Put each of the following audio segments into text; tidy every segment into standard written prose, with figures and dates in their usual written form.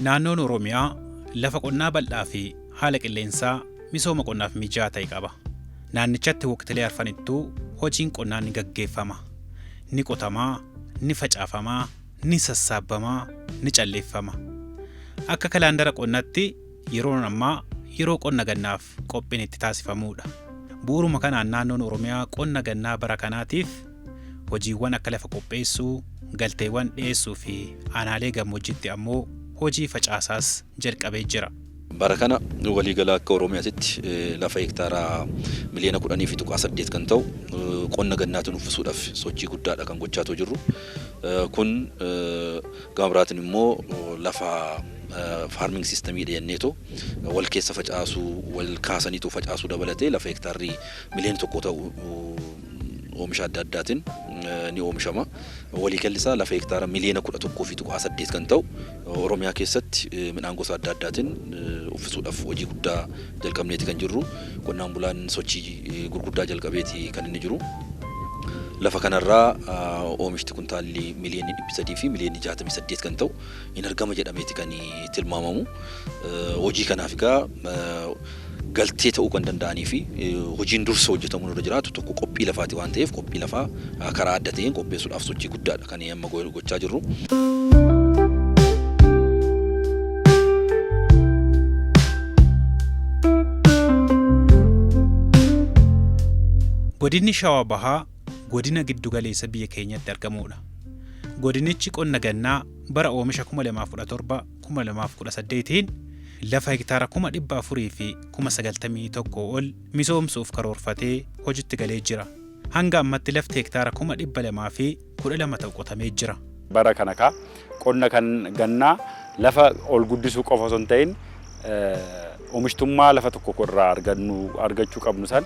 Naannoon Oromiyaa lafa qonnaa bal'aa fi haala qilleensaa misooma qonnaaf mijaa'aa ta'e qaba. Naannichatti waqtilee arfanittuu hojiin qonnaa ni gaggeeffama. Ni qotamaa, ni facaafamaa, ni sassaabbamaa, ni calleeffama. Akka kalaandara qonnatti yeroon ammaa yeroo qonna gannaaf qophiin itti taasifamuudha. Bu'uuruma kanaan naannoon Oromiyaa qonna gannaa bara kanaatiif hojiiwwan akka lafa qopheessuu, galteewwan dhiyeessuu fi aanaalee gammoojjiitti ammoo hojii facaasaas jalqabee jira. Bara kana waliigala akka Oromiyaatitti lafa heektaara miliyoona 10.8 kan ta'u qonna gannaatiin uffisuudhaaf sochii guddaadha kan gochaatoo jirru. Kun gama biraatiin immoo lafa farming systemiidha jenneetoo wal keessa facaasuu, wal kaasaniitoo facaasuu dabalatee lafa heektaarri miliyoona 1 ta'u oomisha adda addaatiin ni oomishama. Waliigalli isaa lafa hektaara miliyoona 11.8 kan ta'u Oromiyaa keessatti midhaan gosa adda addaatiin uffisuudhaaf hojii guddaa jalqabneeti kan jirru. Qonnaan bulaan sochii gurguddaa jalqabeeti kan inni jiru. Lafa kanarraa oomishti kuntaalli miliyoonni 300 fi miliyoonni 68 kan ta'u hin argama jedhameeti kan tilmaamamu. Hojii kanaaf egaa galtee ta'uu kan danda'anii fi hojiin dursa hojjetamuun irra jiraatu tokko qophii lafaati waan ta'eef qophii lafaa karaa adda ta'een qopheessuudhaaf sochii guddaadha kan amma gochaa jirru. Godinni Shawaa Bahaa godina giddu galeessa biyya keenyatti argamuudha. Godinichi qonna gannaa bara oomisha 2017 2018n lafa hektaara 491,000 ol misoomsuuf karoorfatee hojitti galee jira. Hanga ammatti lafti hektaara 212,000 ta'u qotamee jira. Bara kana kaa qonna kan gannaa lafa ol guddisuu qofa osoo hin ta'in oomishtummaa lafa tokko irraa argannu argachuu qabnu san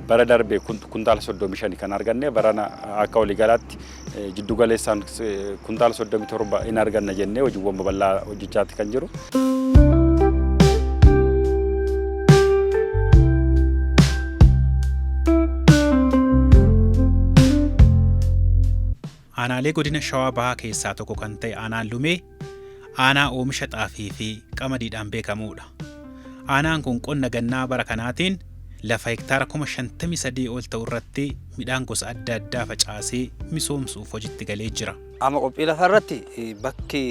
bara darbe kuntaala 35 kan arganne barana akka waliigalaatti jiddu galeessaan kuntaala 37 in arganna jennee hojiiwwan babal'aa hojjechaatti kan jiru. Aanaalee godina Shawaa Bahaa keessaa tokko kan ta'e aanaan Lumee aanaa oomisha xaafii fi qamadiidhaan beekamuudha. Aanaan kun qonna gannaa bara kanaatiin lafa hektaara 53,000 ol ta'u irratti midhaan gosa adda addaa facaasee misoomsuuf hojitti galee jira. Amma qophii lafaa irratti bakki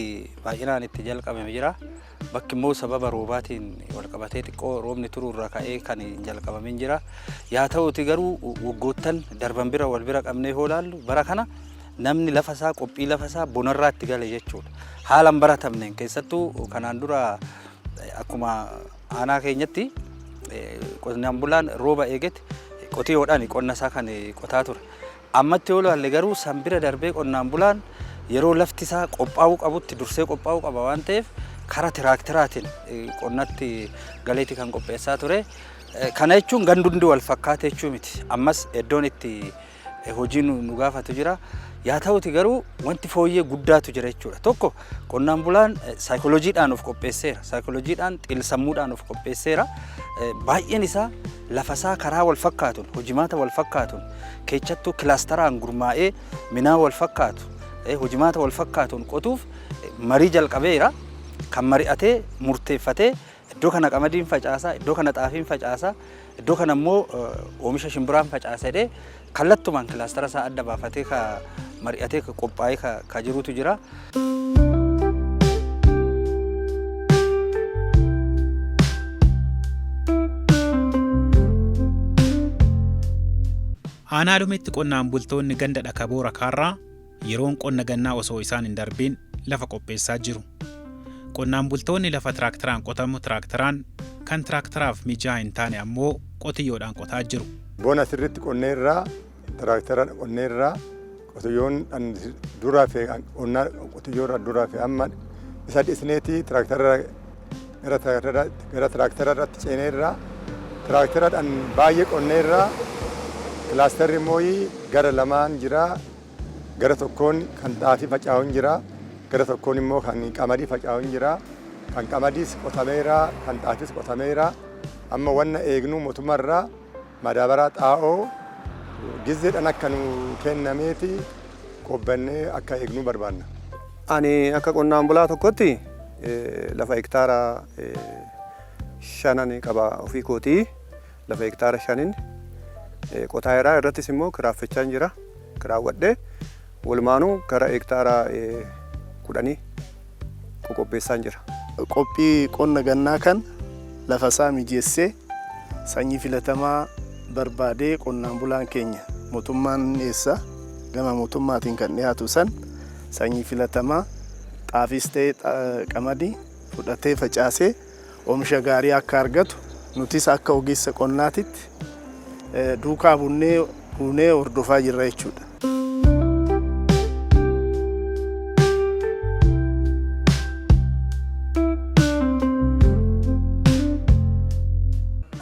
baay'inaan itti jalqabame jira. Bakki immoo sababa roobaatiin walqabatee xiqqoo roobni turuu irraa ka'ee kan hin jalqabamin jira. Yaa ta'uuti garuu waggoottan darban bira wal bira qabnee hoo laallu bara kana namni lafa isaa qophii lafa isaa bonarraa itti gale jechuudha. Haala hin baratamneen keessattuu kanaan dura akkuma aanaa keenyatti qonnaan bulaan rooba eegete qotiyoodhaan qonna isaa kan qotaa ture. Ammatti yoo ilaalle garuu san bira darbee qonnaan bulaan yeroo lafti isaa qophaa'uu qabutti dursee qophaa'uu qaba waan ta'eef karaa tiraakteraatiin qonnatti galeeti kan qopheessaa ture. Kana jechuun gandi hundi wal fakkaata jechuu miti. Ammas iddoon itti hojii nu gaafatu jira. Yaa ta'uti garuu wanti fooyyee guddaatu jira jechuudha. Tokko qonnaan bulaan saayikolojiidhaan of qopheesseera. Saayikolojiidhaan xiinsammuudhaan of qopheesseera. Baay'een isaa lafa isaa karaa wal fakkaatuun hojimaata wal fakkaatuun keechattuu kilaastaraan gurmaa'ee minaa wal fakkaatu hojimaata wal fakkaatuun qotuuf marii jalqabeera. Kan mari'atee murteeffatee iddoo kana qamadiin facaasaa, iddoo kana xaafiin facaasaa, iddoo kana immoo oomisha shimbiraan facaasa jedhee kallattumaan kilaastara isaa adda baafatee ka mari'atee ka qophaa'ee ka jirutu jira. Aanaa Lumeetti qonnaan bultoonni ganda Dhakaboo Rakaarraa yeroon qonna gannaa osoo isaan hin darbiin lafa qopheessaa jiru. Qonnaan bultoonni lafa tiraakteraan qotamu tiraakteraan, kan tiraakteraaf mijaa'aa hin taane ammoo qotiyyoodhaan qotaa jiru. Bona sirriitti qonneerra, tiraakteraan qonneerra, qotiyyoon dura fi qonnaa qotiyyoorra dura fi amma isa dhisneeti tiraaktera gara tiraaktera irratti ceeneerra, tiraakteradhaan baay'ee qonneerra, kilaasterri immoo gara lamaan jira. Gara tokkoon kan xaafii faca'u hin jira, gara tokkoon immoo kan qamadii faca'u hin jira. Kan qamadiis qotameera, kan xaafiis qotameera. Amma wanna eegnu mootummaa irraa madaabaraa xaa'oo gizzeedhaan akka nu kennameeti qobbannee akka eegnu barbaanna. Ani akka qonnaan bulaa tokkotti Lafa hektaara 5 qaba ofii kootii, lafa hektaara 5n qotaa jira. Irrattis immoo kiraaffachaa jira, kiraawwadhee walumaanuu gara hektaara 10 qoqopheessaan jira. Qophii qonna gannaa kan lafa isaa mijeessee, sanyii filatamaa barbaadee, qonnaan bulaan keenya mootummaan dhiyeessa, gama mootummaatiin kan dhiyaatu san sanyii filatamaa xaafiis ta'e qamadii fudhatee facaasee oomisha gaarii akka argatu, nutis akka ogeessa qonnaatitti duukaa bunnee buunee hordofaa jirra jechuudha.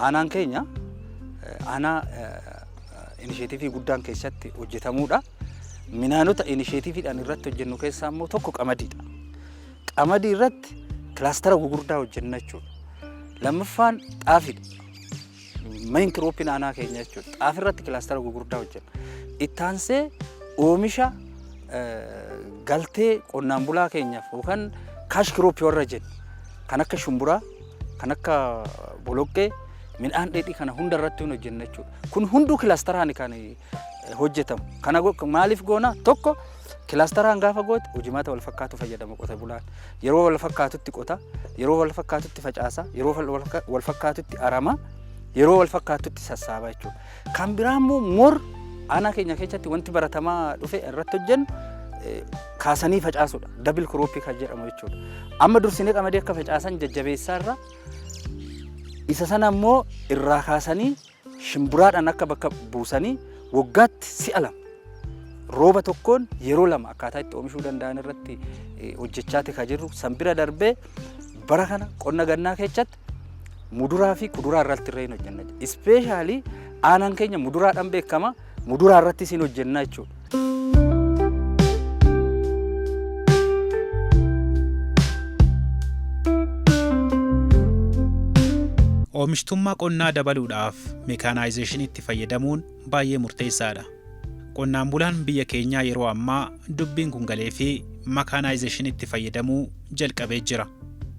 Aanaan keenya aanaa initiative guddaan keessatti hojjetamuudha. Minaanota initiativeiidhaan irratti hojjennu keessaa immoo tokko qamadiidha. Qamadii irratti cluster gugurdaa hojjenna jechuudha. Lammaffaan xaafiidha. Main cropiin aanaa keenya jechuudha. Xaafii irratti cluster gugurdaa hojjenna. Ittaansee oomisha galtee qonnaan bulaa keenyaaf yookaan cash crop warra jennu kan akka shumburaa, kan akka boloqqee, midhaan dheedhii kana hunda irratti hin hojjenna jechuudha. Kun hunduu clusteraan kan hojjetamu. Kana maaliif goona? Tokko, clusteraan gaafa goote hojimaata wal fakkaatu fayyadama qote bulaan. Yeroo wal fakkaatutti qota, yeroo wal fakkaatutti facaasa, yeroo wal fakkaatutti arama, yeroo wal fakkaatutti sassaaba jechuudha. Kan biraa immoo more aanaa keenya keessatti wanti baratamaa dhufe irratti hojjennu kaasanii facaasuudha. Double crop kan jedhamu jechuudha. Amma dursinee qamadii akka facaasan jajjabeessaa irra, isa sana immoo irraa kaasanii shimburaadhaan akka bakka buusanii waggaatti si'a lama rooba tokkoon yeroo lama akkaataa itti oomishuu danda'an irratti hojjechaati kan jirru. San bira darbee bara kana qonna gannaa keessatti muduraa fi kuduraa irratti illee hin hojjenna. Especially aanaan keenya muduraadhaan beekama, muduraa irrattis hin hojjenna jechuudha. Oomishtummaa qonnaa dabaluudhaaf mekaanaayizeshiniitti fayyadamuun baay'ee murteessaadha. Qonnaan bulaan biyya keenyaa yeroo ammaa dubbiin kun galee fi mekaanaayizeshiniitti fayyadamuu jalqabee jira.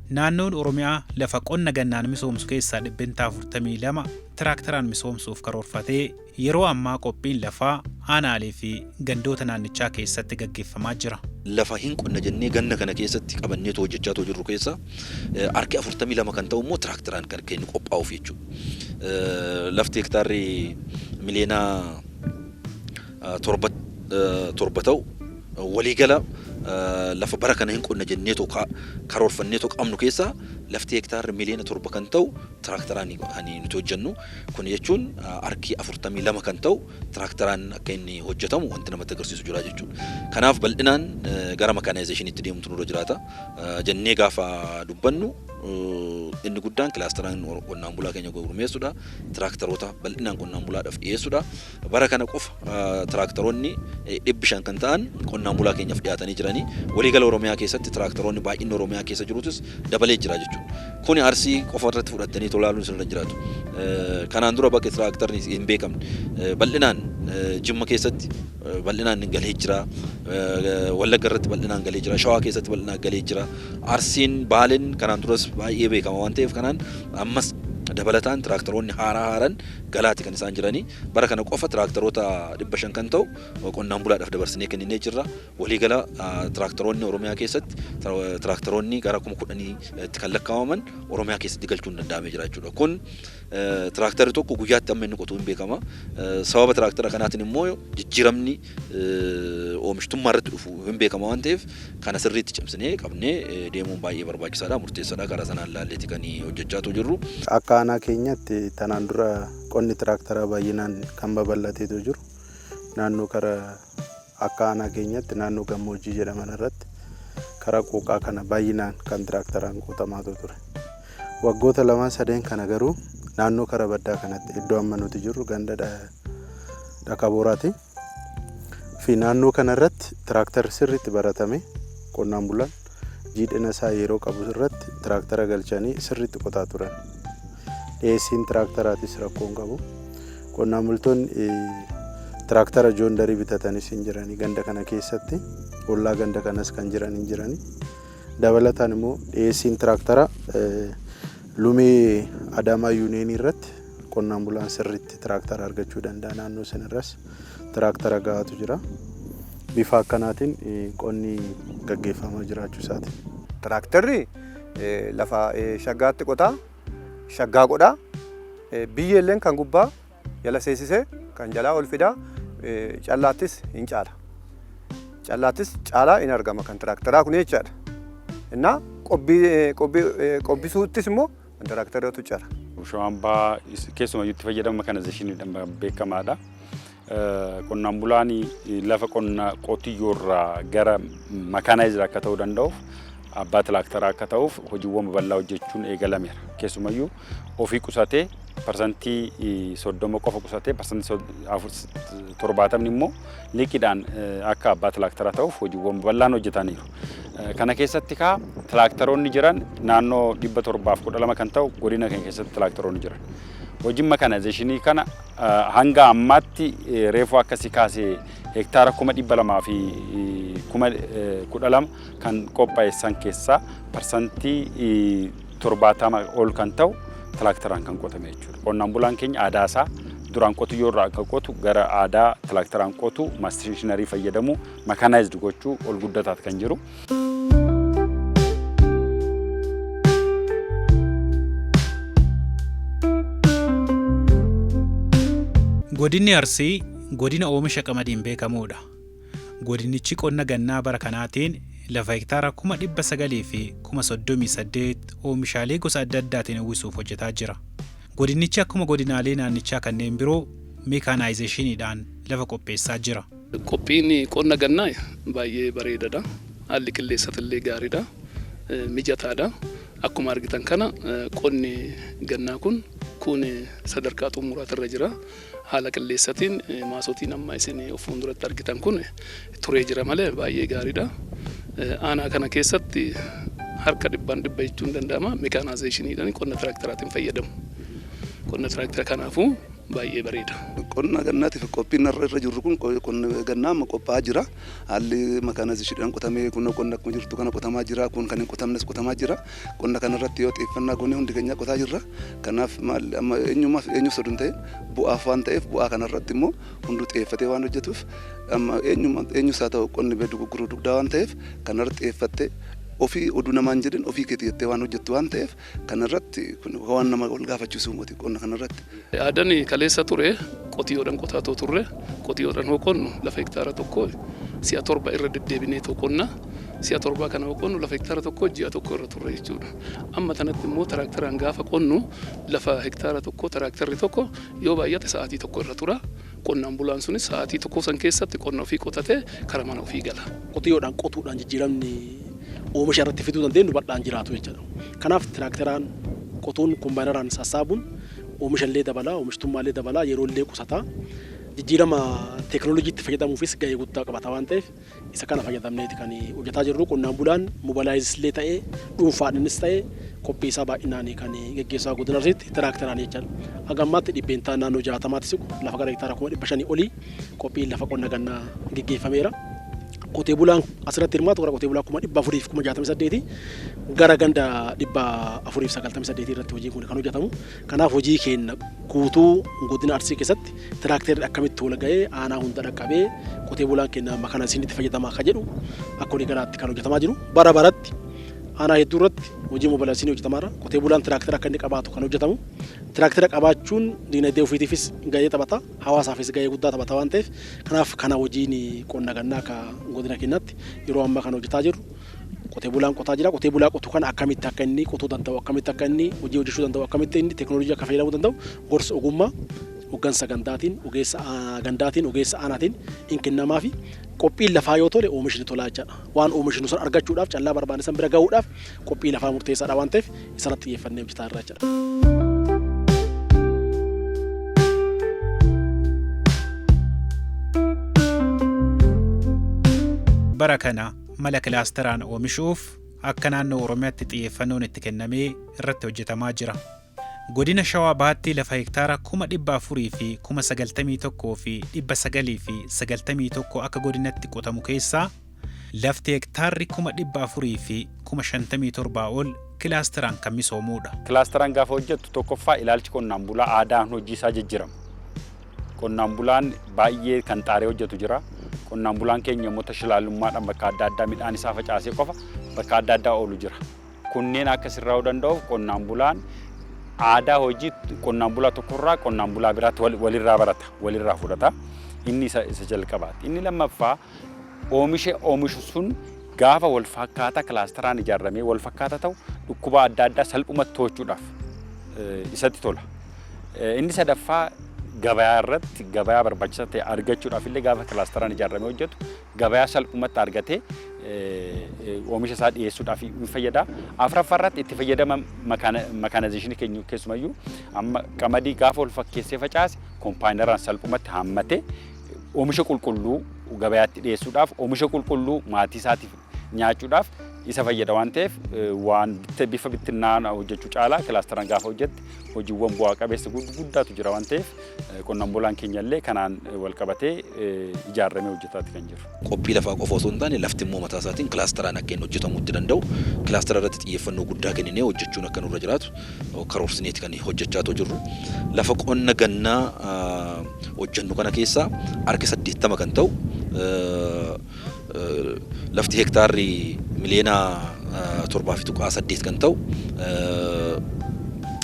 Naannoon Oromiyaa lafa qonna gannaan misoomsu keessaa 42% tiraaktaraan misoomsuuf karoorfatee yeroo ammaa qophiin lafaa aanaalee fi gandoota naannichaa keessatti gaggeeffamaa jira. Lafa hin qonna jennee ganna kana keessatti qabanneetu hojjechaa jirru keessa harki 42 kan ta'u immoo tiraaktaraan kan kennu qophaa'uuf jechuudha. Lafti hektaarri miliyoona 7 ta'u waliigala lafa bara kana hin qonna jenneetoo karoorfanneetoo qabnu keessaa lafti hektaarri miliyoona 7 kan ta'u tiraaktaraan kan nuti hojjennu. Kun jechuun harki 42 kan ta'u tiraaktaraan akka inni hojjetamu wanti namatti agarsiisu jira jechuudha. Kanaaf bal'inaan gara mekaanaayizeshiniitti deemtu nurra jiraata jennee gaafa dubbannu, inni guddaan clusteraan qonnaan bulaa keenya gurmeessuudha. Tiraaktaroota bal'inaan qonnaan bulaadhaaf dhiyeessuudha. Bara kana qofa tiraaktaroonni 500 kan ta'an qonnaan bulaa keenyaaf dhiyaatanii jiranii. Waliigala Oromiyaa keessatti tiraaktaroonni baay'inni Oromiyaa keessa jirutus dabalee jira jechuudha. Kuni Arsii qofa irratti fudhattanii tolaaluun isin irra jiraatu. Kanaan dura bakka tiraaktarri hin beekamne bal'inaan Jimma keessatti bal'inaan galee jira. Wallagga irratti bal'inaan galee jira. Shawaa keessatti bal'inaan galee jira. Arsiin, Baaleen kanaan duras baay'ee beekama waan ta'eef, kanaan ammas dabalataan tiraaktaroonni haaraa haaran galaati kan isaan jiranii. Bara kana qofa tiraaktaroota 500 kan ta'u qonnaan bulaadhaaf dabarsinee kenninee jirra. Waliigala tiraaktaroonni Oromiyaa keessatti tiraaktaroonni gara 10,000tti kan lakkaa'aman Oromiyaa keessatti galchuun danda'amee jira jechuudha. Kun tiraaktarri tokko guyyaatti amma inni qotu hin beekama. Sababa tiraaktara kanaatiin immoo jijjiiramni oomishtummaa irratti dhufu hin beekama waan ta'eef, kana sirriitti cimsinee qabnee deemuun baay'ee barbaachisaadha, murteessaadha. Karaa sanaan ilaalleeti kan hojjechaatu jirru. Akka aanaa keenyatti tanaan dura qonni tiraaktaraa baay'inaan kan babal'ateetu jiru. Naannoo kara akka aanaa keenyatti naannoo gammoojjii jedhaman irratti karaa quuqaa kana baay'inaan kan tiraaktaraan qotamaatu ture. Waggoota lamaan sadeen kana garuu naannoo kara baddaa kanatti, iddoo amma nuti jirru ganda Dhakabooraati. Fi naannoo kana irratti tiraaktarri sirriitti baratame, qonnaan bulaan jiidhina isaa yeroo qabu irratti tiraaktara galchanii sirriitti qotaa turan. Dhiyeessiin tiraaktaraatis rakkoo hin qabu. Qonnaan bultoonni tiraaktara John Deere bitatanis hin jiranii ganda kana keessatti, ollaa ganda kanas kan jiran hin jiranii. Dabalataan immoo dhiyeessiin tiraaktaraa Lumee Adaamaa Yuuniyeenii irratti qonnaan bulaan sirriitti tiraaktara argachuu danda'a. Naannoo sanarras tiraaktara gahaatu jira. Bifa akkanaatiin qonni gaggeeffamaa jiraachuu isaati. Tiraaktarri lafa shaggaatti qotaa, shaggaa godhaa, biyyeelleen kan gubbaa jala seesisee kan jalaa ol fidaa, callaattis hin caala. Callaattis caalaa hin argama kan tiraaktaraa kun jechaadha. Innaa qobbisuuttis immoo kan tiraaktaratu caala. Shawaan Bahaa keessumayyuu itti fayyadama mekaanaayizeshiniidhaan beekamaadha. Qonnaan bulaan lafa qonna qotiyyoorraa gara mekaanaayizir akka ta'uu danda'uuf, abbaa tiraaktaraa akka ta'uuf hojiiwwan babal'aa hojjechuun eegalameera. Keessumayyuu ofii qusatee 30% qofa qusatee 70% immoo liqiidhaan akka abbaa tiraaktaraa ta'uuf hojiiwwan babal'aan hojjetaniiru. Kana keessatti kaa tiraaktaroonni jiran naannoo 712 kan ta'u godina keenya keessatti tiraaktaroonni jiran. Hojiin mekaanaayizeeshinii kana hanga ammaatti reefuu akkasii kaasee hektaara 212,012 kan qophaa'essan keessaa 70% ol kan ta'u tiraaktaraan kan qotame jechuudha. Qonnaan bulaan keenya aadaa isaa duraan qotiyyoo irraa akka qotu gara aadaa tiraaktaraan qotu, maashinarii fayyadamu, mechanized gochuu ol guddataat kan jiru. Godinni Arsii godina oomisha qamadiin beekamuudha. Godinichi qonna gannaa bara kanaatiin lafa hektaara 938,038 oomishaalee gosa adda addaatiin uwwisuuf hojjetaa jira. Godinichi akkuma godinaalee naannichaa kanneen biroo meekaanaayizeeshiniidhaan lafa qopheessaa jira. Qophiin qonna gannaa baay'ee bareedaadha. Haalli qilleensatillee gaariidha. Mijataadha. Akkuma argitan kana qonni gannaa kun sadarkaa xumuraatirra jira. Haala qilleensatiin maasotiin amma isin of fuulduratti argitan kun turee jira malee baay'ee gaariidha. Aanaa kana keessatti harka dhibbaan dhibba jechuun danda'ama mekaanaayizeeshiniidhaan qonna tiraaktaraatiin fayyadamu. Qonna tiraaktara kanaafuu baay'ee bareeda. Qonna gannaatiif qophiin irra jirru kun qonna gannaa amma qophaa'aa jira. Haalli mekaanaayizeeshiniidhaan qotamee kun qonna akkuma jirtu kana qotamaa jira. Kun kan hin qotamnes qotamaa jira. Qonna kanarratti yoo xiyyeeffannaa goonee hundi keenya qotaa jirra. Kanaaf maal amma eenyumaaf eenyuuf soduu hin ta'in bu'aaf waan ta'eef, bu'aa kanarratti immoo hunduu xiyyeeffatee waan hojjetuuf, amma eenyuma eenyus haa ta'u qonni beedu gurguruu dugdaa waan ta'eef, kanarratti xiyyeeffattee ofii oduu namaan jedhin ofii keetii jettee waan hojjettu waan ta'eef, kanarratti kun waan nama wal gaafachiisu miti qonna kanarratti. Aadaan kaleessa ture qotiyyoodhaan qotaa turre. Qotiyyoodhaan hoo qonnu lafa hektaara 1 si'a 7 irra deddeebinee too qonna. Si'a 7 kana hoo qonnu lafa hektaara 1 ji'a 1 irra turre jechuudha. Amma tanatti immoo tiraaktaraan gaafa qonnu lafa hektaara 1 tiraaktarri tokko yoo baay'ate sa'aatii 1 irra tura. Qonnaan bulaan sunis sa'aatii 1 san keessatti qonna ofii qotatee karaa mana ofii gala. Qotiyyoodhaan qotuudhaan jijjiiramni oomisha irratti fiduu dandeenyu bal'aan jiraatu jechuudha. Kanaaf tiraaktaraan qotuun, kombaayinaraan sassaabuun oomisha illee dabalaa, oomishtummaa illee dabalaa, yeroo illee qusataa. Jijjiirama teekinooloojiitti fayyadamuufis gahee guddaa qabata waan ta'eef isa kana fayyadamneeti kan hojjetaa jirru. Qonnaan bulaan mobilaayiz illee ta'ee dhuunfaadhaanis ta'ee qophii isaa baay'inaan kan geggeessaa godina Arsiitti tiraaktaraan jechaadha. Hanga ammaatti dhibbeentaa naannoo 60tti siqu lafa gara hektaara 500,000 olii qophiin lafa qonna gannaa geggeeffameera. Qotee bulaan asirratti hirmaatu gara qotee bulaa 468,000 gara ganda 498 irratti hojiin kun kan hojjetamu. Kanaaf hojii keenya guutuu godina Arsii keessatti tiraaktarri akkamitti wal ga'ee aanaa hunda dhaqqabee qotee bulaan keenya makana isinitti fayyadamaa akka jedhu akka walii galaatti kan hojjetamaa jiru. Bara baratti aanaa hedduu irratti hojii mobilaayizeeshinii hojjetamaa jira. Qotee bulaan tiraaktara akka inni qabaatu kan hojjetamu. Tiraaktara qabaachuun dinagdee ofiitiifis gahee taphata, hawaasaafis gahee guddaa taphata waan ta'eef, kanaaf kana hojiin qonna gannaa akka godina keenyaatti yeroo ammaa kana hojjetaa jirru. Qotee bulaan qotaa jira. Qotee bulaa qotu kana akkamitti akka inni qotuu danda'u, akkamitti akka inni hojii hojjechuu danda'u, akkamitti inni teekinooloojii akka fayyadamuu danda'u gorsa ogummaa hoggansa gandaatiin, ogeessa gandaatiin, ogeessa aanaatiin in kennamaa fi qophiin lafaa yoo tole oomishni tolaa jechaadha. Waan oomishnu san argachuudhaaf, callaa barbaanne san bira gahuudhaaf qophii lafaa murteessaadha waan ta'eef isarratti xiyyeeffannee hojjetaa jirra jechaadha. Bara kana mala kilaasteraan oomishuuf akka naannoo Oromiyaatti xiyyeeffannoon itti kennamee irratti hojjetamaa jira. Godina Shawaa Bahaatti lafa hektaara 491,991 akka godinatti qotamu keessaa Lafti hektaarri 457,000 ol kilaasteraan kan misoomuudha. Kilaasteraan gaafa hojjettu tokkoffaa ilaalchi qonnaan bulaa aadaan hojii isaa jijjiirama. Qonnaan bulaan baay'ee kan xaaree hojjetu jira. Qonnaan bulaan keenya immoo tashilaalummaadhaan bakka adda addaa midhaan isaa facaasee qofa bakka adda addaa oolu jira. Kunneen akka sirraa'uu danda'uuf qonnaan bulaan aadaa hojii qonnaan bulaa tokkorraa qonnaan bulaa biraatti walirraa barata, walirraa fudhata. Inni isa jalqabaati. Inni lammaffaa oomisha oomishu sun gaafa wal fakkaataa kilaasteraan ijaaramee wal fakkaataa ta'u dhukkuba adda addaa salphumatti to'achuudhaaf isatti tola. Inni sadaffaa gabayaa irratti gabayaa barbaachisaa ta'e argachuudhaaf illee gaafa kilaasteraan ijaaramee hojjetu gabayaa salphumatti argatee oomisha isaa dhiyeessuudhaaf ni fayyada. Afuraffaa irratti itti fayyadama makaanaayzeeshinii keenya keessumayyuu amma qamadii gaafa wal fakkeessee facaase kompaayinaraan salphumatti haammatee oomisha qulqulluu gabayaatti dhiyeessuudhaaf, oomisha qulqulluu maatii isaatiif nyaachuudhaaf isa fayyada waan ta'eef, waan bifa bittinnaan hojjechuu caalaa kilaasteraan gaafa hojjette hojiiwwan bu'aa qabeessa guddaatu jira waan ta'eef, qonnaan bulaan keenya illee kanaan wal qabatee ijaaramee hojjetaati kan jiru. Qophii lafaa qofa osoo hin taane lafti immoo mataa isaatiin kilaasteraan akka inni hojjetamuu itti danda'u kilaastera irratti xiyyeeffannoo guddaa kenninee hojjechuun akka nurra jiraatu karoorsineeti kan hojjechaa jirru. Lafa qonna gannaa hojjennu kana keessaa harki 80 kan ta'u, lafti hektaarri 7.8 miliyoona kan ta'u,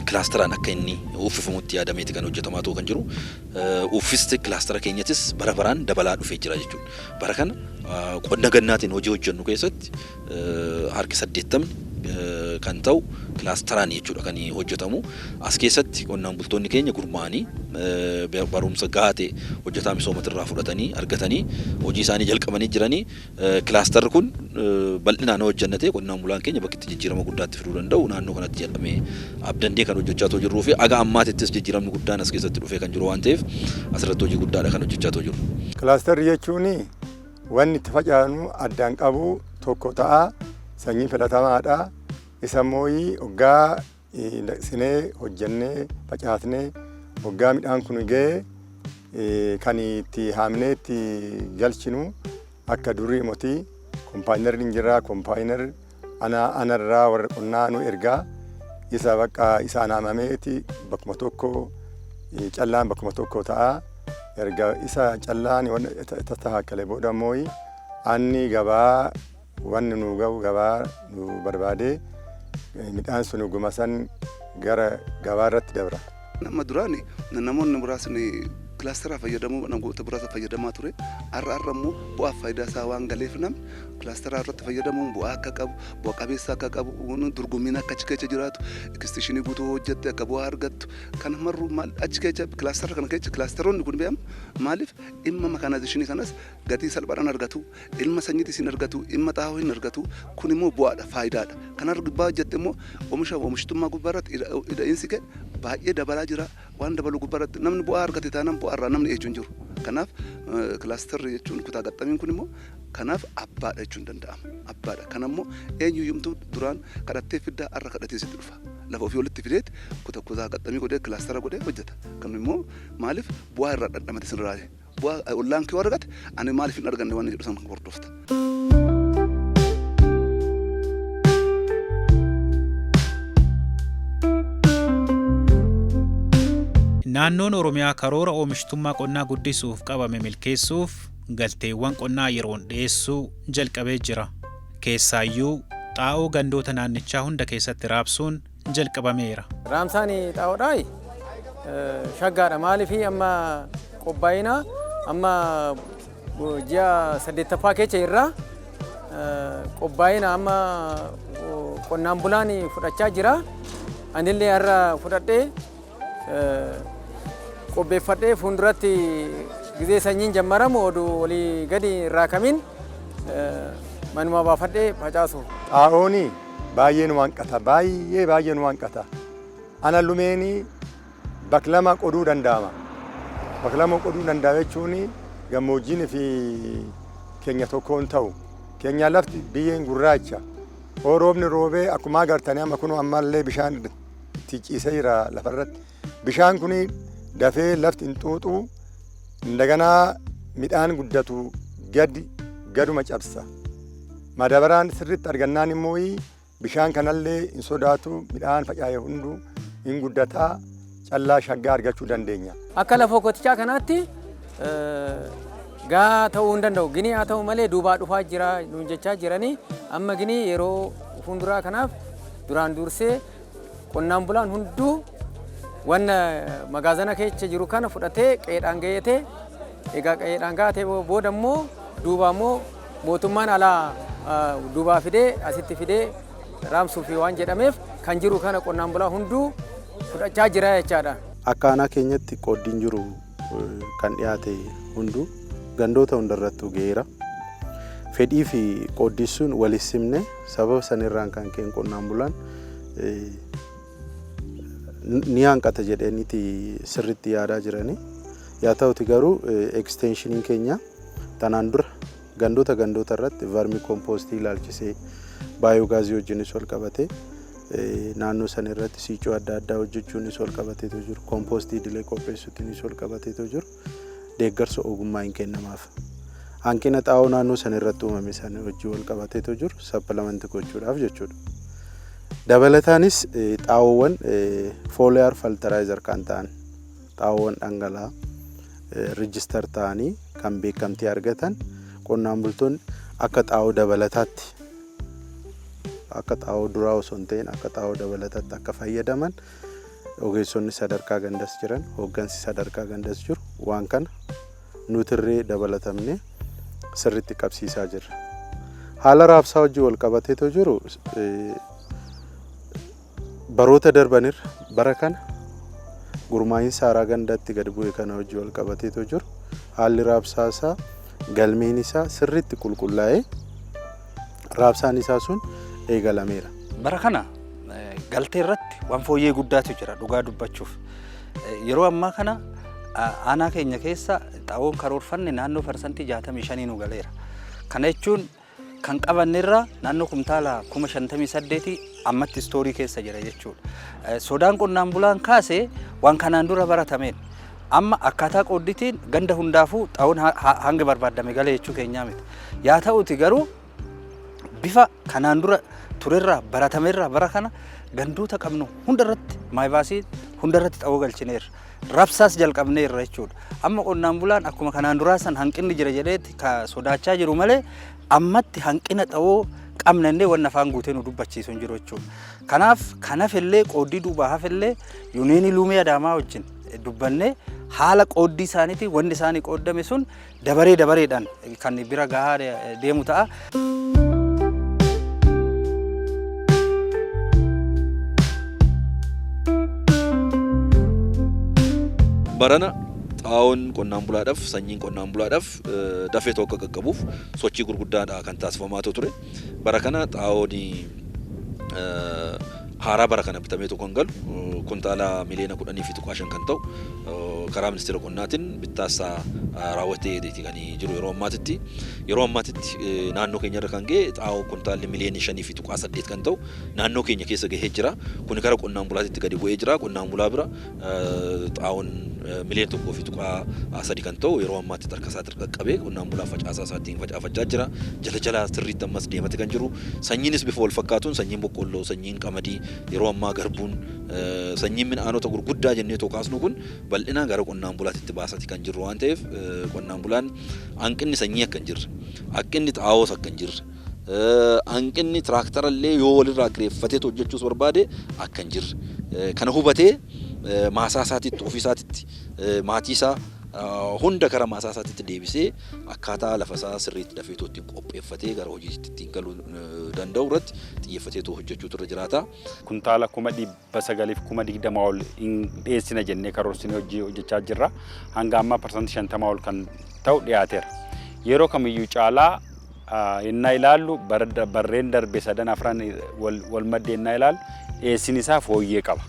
kilaasteraan akka inni uffifamutti yaadameeti kan hojjetamaa ta'u kan jiru. Uffisti kilaastera keenyattis bara baraan dabalaa dhufee jira jechuudha. Bara kana qonna gannaatiin hojii hojjennu keessatti harki 80ni kan ta'u kilaasteraan jechuudha kan hojjetamu. As keessatti qonnaan bultoonni keenya gurmaa'anii barumsa gahaa ta'e hojjetaa misoomatirraa fudhatanii argatanii hojii isaanii jalqabanii jiranii, kilaasterri kun bal'inaan hojjannatee qonnaan bulaan keenya bakki itti jijjiirama guddaatti fiduu danda'u naannoo kanatti jedhamee abdandee kan hojjechaa jirruu fi aga ammaatittis jijjiiramni guddaan as keessatti dhufee kan jiru waan ta'eef, asirratti hojii guddaadha kan hojjechaa jiru. Kilaasterri jechuun wanni itti facaanu addaan qabu tokko ta'a, sanyii filatamaadha. Isa immoo hoggaa naqsinee hojjannee facaasnee, hoggaa midhaan kun ga'e kan itti haamnee itti galchinu akka durii moti. Kompaayinarri hin jira. Kompaayinarri anarraa warra qonnaa nu ergaa, isa bakka isaan haamameeti bakkuma tokko callaan bakkuma tokko ta'a. Erga isa callaan tattahakkale booda immoo anni gabaa wanni nu ga'u gabaa nu barbaadee midhaan sun guma san gara gabaa irratti dabra. Nama duraan namoonni muraasni kilaasteraa fayyadamuu, namoota muraasa fayyadamaa ture. Har'a har'a immoo bu'aa faayidaa isaa waan galeef, namni kilaasteraa irratti fayyadamuun bu'aa akka qabu, bu'a qabeessa akka qabu, dorgommiin akka achi keessa jiraatu, eksteeshinii guutuu hojjette akka bu'aa argattu kan marru maal achi keessa kilaastera kana keessa kilaasteroonni kun beekamu. Maaliif dhimma makaanaayizeeshinii kanas gatii salphaadhaan argatu, ilma sanyiitis hin argatu, dhimma xaa'oo hin argatu. Kun immoo bu'aadha, faayidaadha. Kana gubbaa hojjette immoo oomisha oomishtummaa gubbaa irratti ida'insi kee baay'ee dabalaa jira. Waan dabalu gubbaa irratti namni bu'aa argate taanaan bu'aa irraa namni eechu hin jiru. Kanaaf kilaasterri jechuun kutaa gaxxamiin kun immoo kanaaf abbaadha jechuun danda'ama. Abbaadha. Kana immoo eenyuyyumtuu duraan kadhattee fiddaa, har'a kadhatee sitti dhufa. Lafa ofii walitti fideet kutaa kutaa gaxxamii godhee kilaastera godhee hojjeta. Kan immoo maaliif bu'aa irraa dhandhamate sirraa bu'aa ollaan kee argate, ani maaliif hin arganne waan jedhu san hordofta. Naannoon Oromiyaa karoora oomishtummaa qonnaa guddisuuf qabame milkeessuuf galteewwan qonnaa yeroon dhiyeessuu jalqabee jira. Keessaayyuu xaa'oo gandoota naannichaa hunda keessatti raabsuun jalqabameera. Raamsaan xaa'oodhaa shaggaadha. Maaliif amma qophaa'ina amma ji'a saddeettaffaa keessa irraa qophaa'ina amma qonnaan bulaan fudhachaa jira. Anillee har'a fudhadhee qopheeffadhee fuulduratti gizee sanyiin jammaramu oduu olii gadi irraa kamiin manuma baafadhee facaasu. Xaa'oon baay'ee nu hanqata, baay'ee baay'ee nu hanqata. Ana lumeeni bakka lama qoduu danda'ama. Bakka lama qoduu danda'ama jechuun gammoojjiin fi keenya tokkoon ta'u. Keenya lafti biyyeen gurraacha. Hoo roobni roobee akkuma agartanii amma kun ammallee bishaan itti ciisee jira lafarratti. Bishaan kun dafee lafti hin xuuxuu, indaganaa midhaan guddatu gadi gaduma cabsa. Madaabaraan sirriitti argannaan immoo bishaan kanallee hin sodaatu, midhaan faca'e hunduu hin guddataa, callaa shaggaa argachuu dandeenya. Akka lafa okotichaa kanaatti gaa ta'uu hin danda'u. Ginii haa ta'u malee duubaa dhufaa jira nuun jechaa jiranii, amma ginii yeroo fuulduraa kanaaf duraan dursee qonnaan bulaan hunduu wanna magaazana keessa jiru kana fudhatee qe'eedhaan ga'eetee, egaa qe'eedhaan gaatee booda immoo duubaa immoo mootummaan alaa duubaa fidee asitti fidee raamsuufi waan jedhameef, kan jiru kana qonnaan bulaa hunduu fudhachaa jira jechaadha. Akka aanaa keenyatti qooddiin jiru kan dhiyaate hunduu gandoota hundarrattuu ga'eera. Fedhii fi qooddisuun wal simne, sababa sanirraan kan ka'e qonnaan bulaan ni hanqata jedhaniiti sirriitti yaadaa jirani. Yaa ta'uti garuu extensioniin keenya tanaan dura gandoota gandoota irratti vermicompostii ilaalchisee, biogasii wajjinis wal qabatee, naannoo sana irratti siicoo adda addaa hojjechuunis wal qabateetu jiru. Compostii idilee qopheessuutiinis wal qabateetu jiru. Deeggarsa ogummaa hin kennamaaf. Hanqina xaa'oo naannoo sana irratti uumame sana wajjin wal qabateetu jiru supplement gochuudhaaf jechuudha. Dabalataanis xaa'oowwan foliar fertilizer kan ta'an, xaa'oowwan dhangala'aa register ta'anii kan beekamtii argatan, qonnaan bultoonni akka xaa'oo dabalataatti, akka xaa'oo duraa osoo hin ta'in akka xaa'oo dabalataatti akka fayyadaman, ogeessonni sadarkaa gandas jiran, hooggansi sadarkaa gandas jiru waan kana nutirree dabalatamne sirriitti qabsiisaa jirra. Haala raabsaa wajjin wal qabateetoo jiru, baroota darbanirra bara kana gurmaa'iinsa haaraa gandatti gad bu'e kana wajjin wal qabateetoo jiru, haalli raabsaa isaa, galmeen isaa sirriitti qulqullaa'ee raabsaan isaa sun eegalameera. Bara kana galtee irratti waan fooyyee guddaatu jira dhugaa dubbachuuf. Yeroo ammaa kana aanaa keenya keessa xaa'oon karoorfanne naannoo 65% nu galeera. Kana jechuun kan qabanne irraa naannoo kumtaala 58,000 ammatti storeii keessa jira jechuudha. Sodaan qonnaan bulaan kaase waan kanaan dura baratameen. Amma akkaataa qoodditiin ganda hundaafuu xaa'oon hanga barbaadame galee jechuu keenyaa miti. Yaa ta'uti garuu bifa kanaan dura turerraa baratamerraa bara kana gandoota qabnu hundarratti, maayibaasii hundarratti xaa'oo galchineerra. Rabsaas jalqabneerra jechuudha. Amma qonnaan bulaan akkuma kanaan duraa san hanqinni jira jedheetti ka sodaachaa jiru malee, ammatti hanqina xaa'oo qabna illee wanna afaan guutee nu dubbachiisu hin jiru jechuudha. Kanaaf kan hafellee, qooddii duubaa hafellee, yuuniyeenii Luumee Adaamaa wajjin dubbannee haala qooddii isaaniitiin wanni isaanii qooddame sun dabaree dabareedhaan kan bira gahaa deemu ta'a. Barana xaa'oon qonnaan bulaadhaaf, sanyiin qonnaan bulaadhaaf dafee tokko qaqqabuuf sochii gurguddaadha kan taasifamaa ture. Bara kana xaa'oon haaraa bara kana bitamee tokko kan galu kuntaala 10,5 miliyoona kan ta'u karaa Ministeera Qonnaatiin bittaasaa raawwatee kan jiru yeroo ammaatitti. Yeroo ammaatitti naannoo keenya irra kan ga'e xaa'oo kuntaalli 5.8 miliyoona kan ta'u naannoo keenya keessa gahee jira. Kun gara qonnaan bulaatitti gadi bu'ee jira. Qonnaan bulaa bira xaa'oon 1.3 miliyoona kan ta'u yeroo ammaatti harka isaatti qaqqabee qonnaan bulaa facaasaa isaatiin facaafachaa jira. Jala jalaa sirriitti ammas deemate kan jiru. Sanyiinis bifa wal fakkaatuun sanyiin boqqolloo, sanyiin qamadii, yeroo ammaa garbuun, sanyiin midhaanota gurguddaa jennee too kaasnu kun bal'inaan gara qonnaan bulaatitti baasati kan jirru waan ta'eef, qonnaan bulaan hanqinni sanyii akka hin jirre, hanqinni xaa'oos akka hin jirre, hanqinni tiraaktara illee yoo walirraa kireeffatee hojjechuus barbaade akka hin jirre kana hubatee maasaa isaatitti, ofii isaatitti, maatii isaa hunda gara maasaa isaatitti deebisee akkaataa lafa isaa sirriitti dafeetoo ittiin qopheeffatee gara hojiitti ittiin galuu danda'u irratti xiyyeeffateetoo hojjechuutu irra jiraata. Kuntaala 920,000 ol hin dhiyeessina jennee karoorsinee hojii hojjechaa jirra. Hanga ammaa 50% ol kan ta'u dhiyaateera. Yeroo kamiyyuu caalaa yennaa ilaallu, barreen darbe sadan afran wal maddee yennaa ilaallu, dhiyeessiin isaa fooyyee qaba.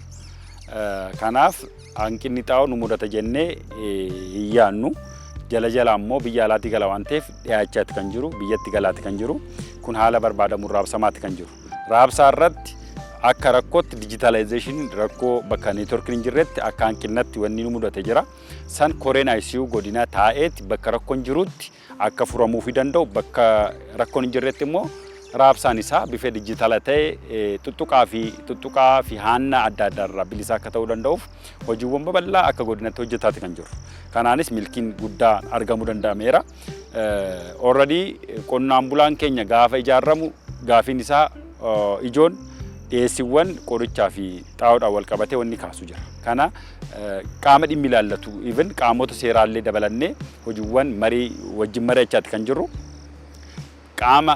Kanaaf hanqinni xaa'oo nu mudata jennee hin yaadnu. Jala jala ammoo biyya alaatii gala waan ta'eef dhiyaachaatti kan jiru, biyyatti galaatti kan jiru, kun haala barbaadamuun raabsamaatti kan jiru. Raabsaa irratti akka rakkootti digitalizationiin rakkoo, bakka networkiin hin jirretti akka hanqinnatti wanni nu mudate jira. San koreen ICU godinaa taa'eeti bakka rakkoon jirutti akka furamuufii danda'u, bakka rakkoon hin jirretti immoo Raabsaan isaa bifa dijitaala ta'e tuttuqaa fi haanna adda addaa irraa bilisa akka ta'uu danda'uuf hojiiwwan babal'aa akka godinatti hojjetaati kan jiru. Kanaanis milkiin guddaa argamuu danda'ameera. Already qonnaan bulaan keenya gaafa ijaaramu gaafiin isaa ijoon dhiyeessiiwwan qorichaa fi xaa'oodhaan wal qabatee wanni kaasu jira. Kana qaama dhimmi ilaallatu, even qaamota seeraallee dabalannee hojiiwwan marii wajjin mari'achaati kan jirru. Qaama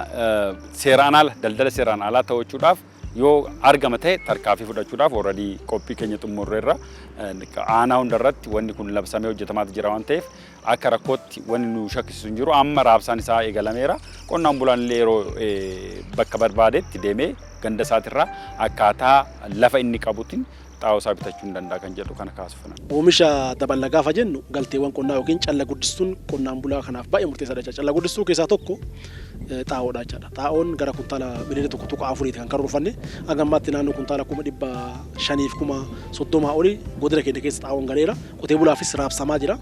seeraan ala, daldala seeraan alaa to'achuudhaaf yoo argama ta'e tarkaanfii fudhachuudhaaf already qophii keenya xumurreerra. Aanaa hundarratti wanni kun labsamee hojjetamaatu jira waan ta'eef, akka rakkootti wanni nu shakkisiisu hin jiru. Amma raabsaan isaa eegalameera. Qonnaan bulaan illee yeroo bakka barbaadetti deemee ganda isaatirraa akkaataa lafa inni qabutiin xaa'oo isaa bitachuu hin danda'a kan jedhu kana kaasuuf. Oomisha dabala gaafa jennu, galteewwan qonnaa yookiin calla guddistuun qonnaan bulaa kanaaf baay'ee murteessaadha jechuudha. Calla guddistuu keessaa tokko xaa'oodha jechuudha. Xaa'oon gara kuntaala miliyoona 1.4ti kan karoorfanne. Hanga ammaatti naannoo kuntaala 530,000 olii godina keenya keessa xaa'oon galeera. Qotee bulaafis raabsamaa jira.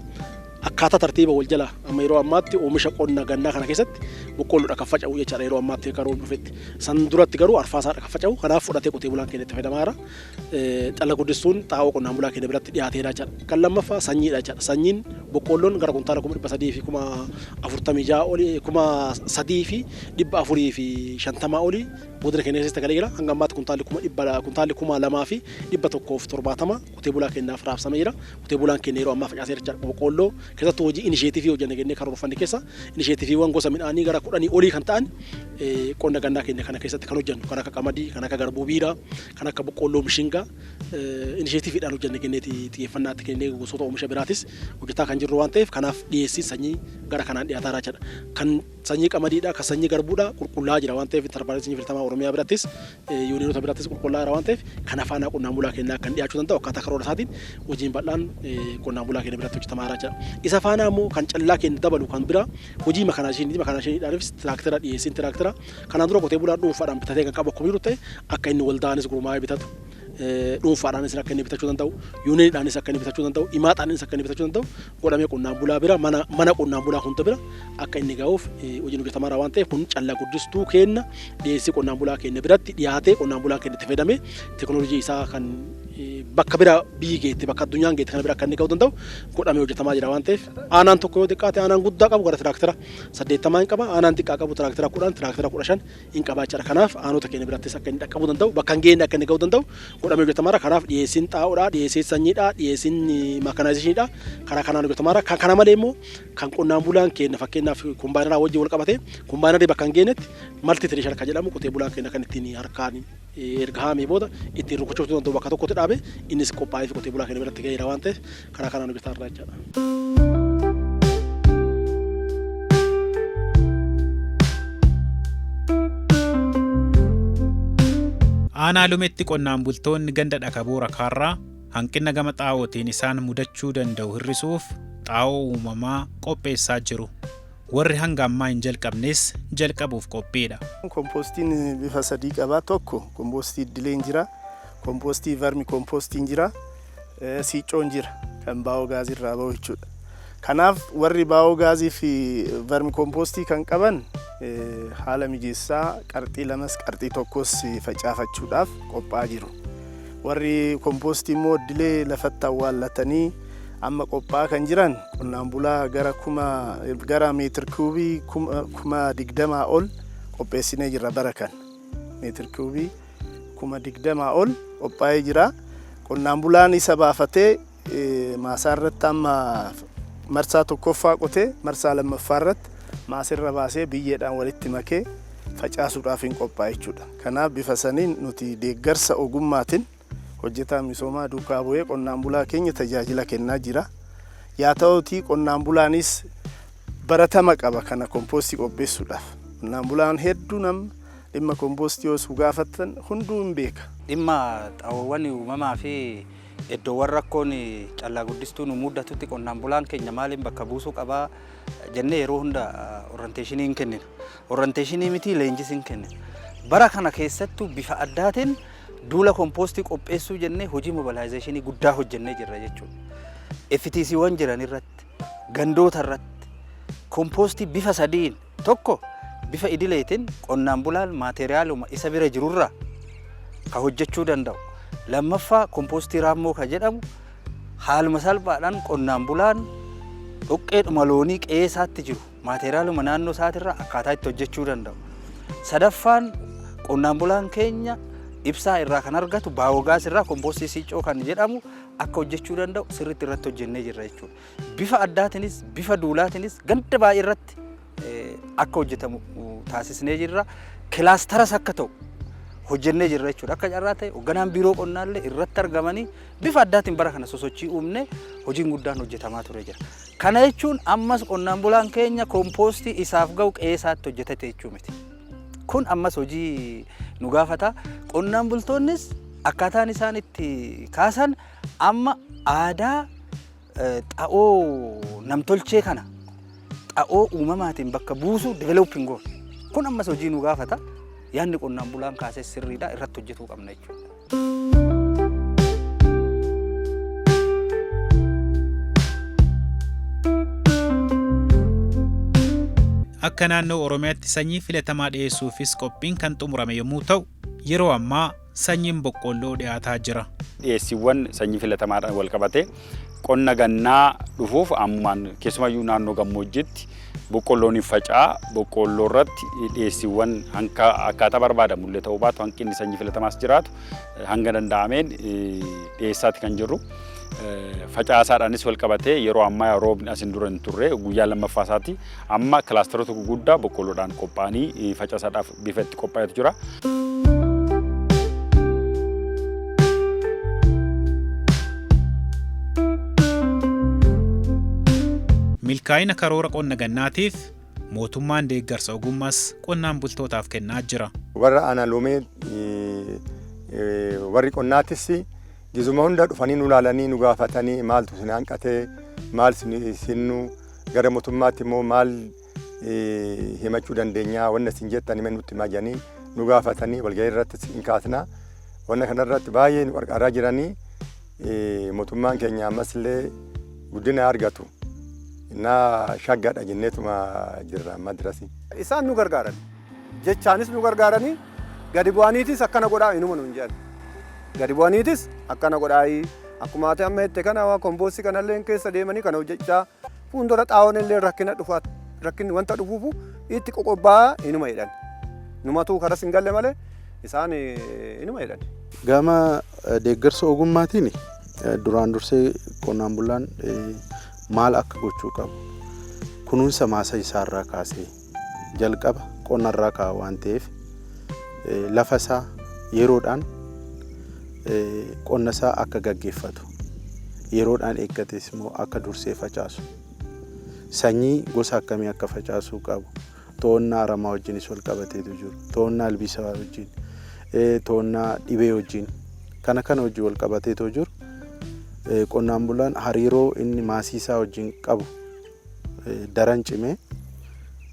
Akkaataa tartiiba wal jala amma yeroo ammaatti oomisha qonna gannaa kana keessatti boqqoolloodha kan faca'u jechaadha yeroo ammaatti karoo dhufetti. San duratti garuu arfaasaadha kan faca'u. Kanaaf fudhatee qotee bulaan keenya itti fayyadamaa jira. Calla guddistuun xaa'oo qonnaan bulaa keenya biratti dhiyaateera jechaadha. Kan lammaffaa sanyiidha jechaadha. Sanyiin boqqoolloon gara kuntaala 346,000 olii, 3,450 olii godina keenya keessatti galee jira. Hanga ammaatti kuntaalli 2,170 qotee bulaa keenyaaf raabsamee jira. Qotee bulaan keenya yeroo ammaa facaaseera jechaadha. Boqqoolloo keessattuu hojii initiative hojjenne jennee karoorfanne keessa initiativewwan gosa midhaanii gara 10 olii kan ta'an qonna gannaa keenya kana keessatti kan hojjennu, kan akka qamadii, kan akka garbuu biiraa, kan akka boqqoolloo mishingaa initiativeiidhaan hojjenne kenneeti xiyyeeffannaatti kennee gosoota oomisha biraatis hojjetaa kan jirru waan ta'eef, kanaaf dhiyeessiin sanyii gara kanaan dhiyaataa jira jechaadha. Kan sanyii qamadiidha, kan sanyii garbuudha qulqullaa'aa jira waan ta'eef, intarpiraayizii sanyii filatamaa Oromiyaa birattis, yuuniyoonota birattis qulqullaa'aa jira waan ta'eef, kana faana qonnaan bulaa keenyaa kan dhiyaachuu danda'u akkaataa karoora isaatiin hojiin bal'aan qonnaan bulaa keenya biratti hojjetamaa jira jechuudha. Isa faana immoo kan callaa keenya dabalu kan bira hojii makaanaayizeshiniidhaafis tiraaktera, dhiyeessiin tiraaktera kanaan dura qotee bulaan dhuunfaadhaan bitatee kan qabu akkuma jiru ta'e, akka inni waldaanis gurmaa'ee bitatu, dhuunfaadhaanis akka inni bitachuu danda'u, yuuniyooniidhaanis akka inni bitachuu danda'u, imaaxaanis akka inni bitachuu danda'u godhamee qonnaan bulaa bira, mana mana qonnaan bulaa hunda bira akka inni ga'uuf hojiin hojjetamaa jira waan ta'eef, kun callaa guddistuu kenna dhiyeessii qonnaan bulaa keenya biratti dhiyaatee qonnaan bulaan keenya itti fayyadamee teekinooloojii isaa kan bakka bira biyyi geette, bakka addunyaan geette kana bira akka inni ga'uu danda'u godhamee hojjetamaa jira waan ta'eef, aanaan tokko yoo xiqqaate aanaan guddaa qabu gara tiraaktera 80 hin qaba, aanaan xiqqaa qabu tiraaktera 10, tiraaktera 15 hin qaba jechaadha. Kanaaf aanota keenya birattis akka inni dhaqqabuu danda'u, bakka hin geenye akka inni ga'uu danda'u godhamee hojjetamaa jira. Kanaaf dhiyeessiin xaa'oodha, dhiyeessiin sanyiidha, dhiyeessiin makaanaayizeshiniidha. Karaa kanaan hojjetamaa jira. Kana malee immoo kan qonnaan bulaan keenya fakkeenyaaf kombaayinaraa wajjin wal qabatee kombaayinarii bakka hin geenyetti multi thresher kan jedhamu, qotee bulaan keenya kan ittiin harkaan erga haamee booda ittiin rukuchuu danda'u bakka tokkotti dhaabe, innis qophaa'ee fi qotee bulaa keenya biratti ga'eera waan ta'eef, karaa kanaan hojjetaa irra jechaadha. Aanaa Lumetti qonnaan bultoonni ganda Dhakaboora Kaarraa hanqina gama xaa'ootiin isaan mudachuu danda'u hir'isuuf xaa'oo uumamaa qopheessaa jiru. Warri hanga ammaa hin jalqabnes jalqabuuf qophiidha. Kompoostiin bifa sadii qaba. Tokko kompoostii idileen jira. Kompoostii vermi kompoostiin jira. Siiccoon jira. Kan baayoogaazii irraa bahu jechuudha. Kanaaf warri baayoogaazii fi vermi kompoostii kan qaban haala mijeessaa qarxii lamas qarxii tokkos facaafachuudhaaf qophaa'aa jiru. Warri kompoostii immoo idilee lafatti awwaallatanii amma qophaa'aa kan jiran qonnaan bulaa gara meetir kuubii 20,000 ol qopheessinee jirra bara kan. Meetir kuubii 20,000 ol qophaa'ee jira. Qonnaan bulaan isa baafatee maasaa irratti amma marsaa tokkoffaa qotee marsaa lammaffaa irratti maasirra baasee biyyeedhaan walitti makee facaasuudhaaf hin qophaa'e jechuudha. Kanaaf bifa saniin nuti deeggarsa ogummaatiin hojjetaan misoomaa duukaa bu'ee qonnaan bulaa keenya tajaajila kennaa jira. Yaa ta'uutii qonnaan bulaanis baratama qaba kana kompoostii qopheessuudhaaf. Qonnaan bulaan hedduu nama dhimma kompoostii osoo gaafatan hunduu hin beeka. Dhimma xaa'oowwan uumamaa fi iddoowwan rakkoon callaa guddistuu nu mudatutti qonnaan bulaan keenya maaliin bakka buusuu qabaa jennee yeroo hunda orientation hin kennina. Orientation miti, leenjis hin kennina. Bara kana keessattuu bifa addaatiin duula kompoostii qopheessuu jennee hojii mobilization guddaa hojjennee jirra jechuudha. FTCwwan jiran irratti, gandoota irratti kompoostii bifa sadiin, tokko Bifa idileetiin qonnaan bulaan maateriyaaluma isa bira jirurraa ka hojjechuu danda'u. Lammaffaa, kompoostii raammoo ka jedhamu haaluma salphaadhaan qonnaan bulaan dhoqqeedhuma loonii qe'ee isaatti jiru, maateriyaaluma naannoo isaatirraa akkaataa itti hojjechuu danda'u. Sadaffaan, qonnaan bulaan keenya ibsaa irraa kan argatu biogas irraa kompoostii siicoo kan jedhamu akka hojjechuu danda'u sirriitti irratti hojjennee jirra jechuudha. Bifa addaatiinis bifa duulaatiinis ganda baay'ee irratti akka hojjetamu taasisnee jirra. Kilaastaras akka ta'u hojjennee jirra jechuudha. Akka carraa ta'e hoogganaan biiroo qonnaallee irratti argamanii bifa addaatiin bara kana sosochii uumne, hojiin guddaan hojjetamaa ture jira. Kana jechuun ammas qonnaan bulaan keenya kompoostii isaaf ga'u qe'ee isaatti hojjetate jechuu miti. Kun ammas hojii nu gaafata. Qonnaan bultoonnis akkaataan isaan itti kaasan amma aadaa xa'oo namtolchee kana xa'oo uumamaatiin bakka buusu developing goon. Kun ammas hojii nu gaafata. Yaadni qonnaan bulaan kaasee sirriidha, irratti hojjetuu qabna jechuudha. Akka naannoo Oromiyaatti sanyii filatamaa dhiyeessuufis qophiin kan xumurame yommuu ta'u, yeroo ammaa sanyiin boqqolloo dhiyaataa jira. Dhiyeessiiwwan sanyii filatamaadhaan wal qabate qonna gannaa dhufuuf ammumaan keessumayyuu naannoo gammoojjiitti boqqolloon hin faca'a. Boqqolloo irratti dhiyeessiiwwan hanka akkaataa barbaadamu illee ta'uu baatu, hanqinni sanyii filatamaas jiraatu, hanga danda'ameen dhiyeessaati kan jirru. Facaasaadhaanis wal qabatee yeroo ammaa roobni asin dura hin turre guyyaa lammaffaa isaati. Amma kilaasteroota guguddaa boqqolloodhaan qophaa'anii facaasaadhaaf bifa itti qophaa'etu jira. Milkaa'ina karoora qonna gannaatiif mootummaan deeggarsa ogummaas qonnaan bultootaaf kennaa jira. Warra aanaa loomee, warri qonnaatis gizuma hunda dhufanii nu ilaalanii, nu gaafatanii, maaltu isin hanqatee, maal isin gara mootummaatti immoo maal himachuu dandeenya, wanna isin jettan hime nutti himaa jedhanii nu gaafatanii, walgahii irrattis hin kaasna. Wanna kanarratti baay'ee nu qarqaaraa jiranii, mootummaan keenya ammas illee guddina argatu. Innaa shaggaadha jenneetuma jirra amma dirasi. Isaan nu gargaaran. Jechaanis nu gargaaranii, gadi bu'aniitis akkana godhaa inuma nuun jedhan. Gadi bu'aniitis akkana godhaayi. Akkuma ati amma jette kana waa kompoostii kanallee keessa deemanii kana hojjechaa fuuldura xaa'oon illee rakkina dhufa, rakkinni wanta dhufuufu itti qoqobbaa inuma jedhan. Numatuu karas hin galle malee isaan inuma jedhan. Gama deeggarsa ogummaatiin duraan dursee qonnaan bulaan maal akka gochuu qabu, kunuunsa maasa isaarraa kaasee, jalqaba qonnarraa ka'a waan ta'eef, lafa isaa yeroodhaan qonna isaa akka gaggeeffatu, yeroodhaan eeggates immoo akka dursee facaasu, sanyii gosa akkamii akka facaasuu qabu, to'annaa aramaa wajjinis wal qabateetu jiru, to'annaa ilbiisaa wajjin, to'annaa dhibee wajjin, kana kana wajjin wal qabateetoo jiru, qonnaan bulaan hariiroo inni maasii isaa wajjin qabu daran cimee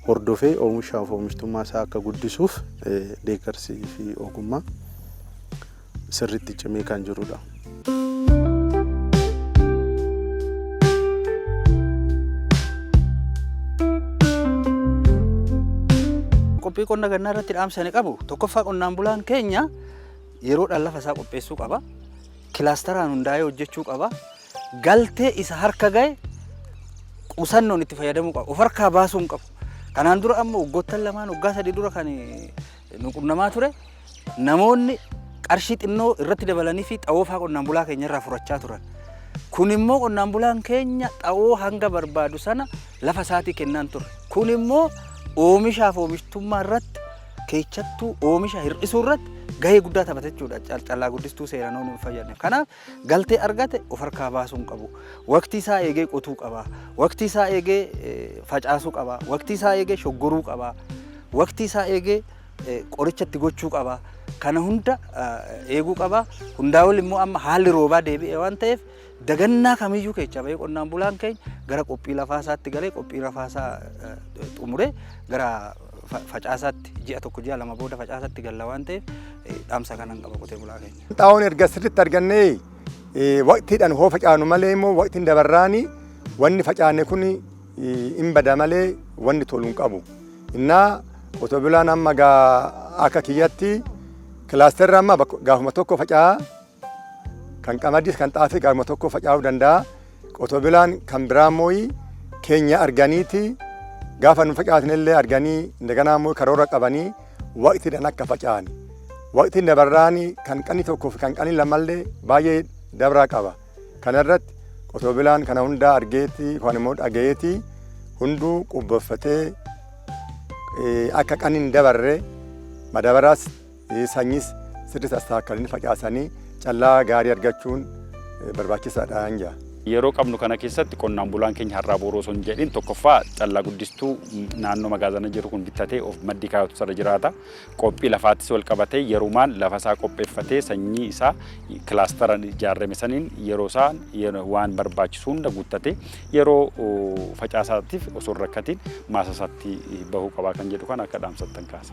hordofee oomishaaf oomishtummaa isaa akka guddisuuf deeggarsii fi ogummaa sirriitti cimee kan jirudha. Qophii qonna gannaa irratti dhaamsa ani qabu, tokkoffaa, qonnaan bulaan keenya yeroodhaan lafa isaa qopheessuu qaba. Kilaasteraan hundaa'ee hojjechuu qaba. Galtee isa harka gahe qusannoon itti fayyadamuu qaba. Of harkaa baasuu hin qabu. Kanaan dura amma waggoottan 2, waggaa 3 dura kan nu qunnamaa ture, namoonni qarshii xinnoo irratti dabalanii fi xa'oo fa'aa qonnaan bulaa keenya irraa furachaa turan. Kun immoo qonnaan bulaan keenya xa'oo hanga barbaadu sana lafa isaatii kennaan turre. Kun immoo oomishaaf oomishtummaa irratti, keessattuu oomisha hir'isuu irratti gahee guddaa taphata jechuudha. Callaa guddistuu seeraan hin fayyadne. Kanaaf galtee argate of harkaa baasuu hin qabu. Waqtii isaa eegee qotuu qaba. Waqtii isaa eegee facaasuu qaba. Waqtii isaa eegee shoggoruu qaba. Waqtii isaa eegee qoricha itti gochuu qaba. Kana hunda eeguu qaba. Hundaa ol immoo amma haalli roobaa deebi'e waan ta'eef, dagannaa kamiyyuu keessaa bahee qonnaan bulaan keenya gara qophii lafaa isaatti galee, qophii lafaa isaa xumuree gara facaasaatti, ji'a 1, ji'a 2 booda facaasaatti galla waan ta'eef, dhaamsa kanan qaba qotee bulaa keenya. Xaa'oon erga sirriitti argannee waqtiidhaan hoo facaanu malee immoo waqtiin dabarraani wanni facaane kun hin bada malee wanni tolu hin qabu. Innaa Qotee bulaan amma gaa akka kiyyatti kilaasterri amma gaafuma tokko faca'aa, kan qamadis kan xaafii gaafuma tokko faca'uu danda'a. Qotee bulaan kan biraa immoo keenya arganiiti gaafa nu facaasnellee arganii indaganaa immoo karoora qabanii waqtiidhaan akka faca'an. Waqtiin dabarraan kan qanni tokkoo fi kan qanni lamallee baay'ee dabraa qaba. Kana irratti qotee bulaan kana hundaa argeeti yookaan immoo dhagayeeti hunduu qubbeeffatee akka qanni hin dabarre madabaraas sanyiis sirriitti astaakalanii facaasanii callaa gaarii argachuun barbaachisaadha jaa. Yeroo qabnu kana keessatti qonnaan bulaan keenya har'aa boroo osoo hin jedhin tokkoffaa callaa guddistuu naannoo magaazana jiru kun bittatee of maddii kaayatu sarara jiraata. Qophii lafaattis wal qabatee yerumaan lafa isaa qopheeffatee sanyii isaa kilaastara ijaarame saniin yeroo isaa waan barbaachisu hunda guuttatee yeroo facaasaatiif osoo hin rakkatiin maasa isaatti bahuu qabaa kan jedhu kan akka dhaamsattan kaasa.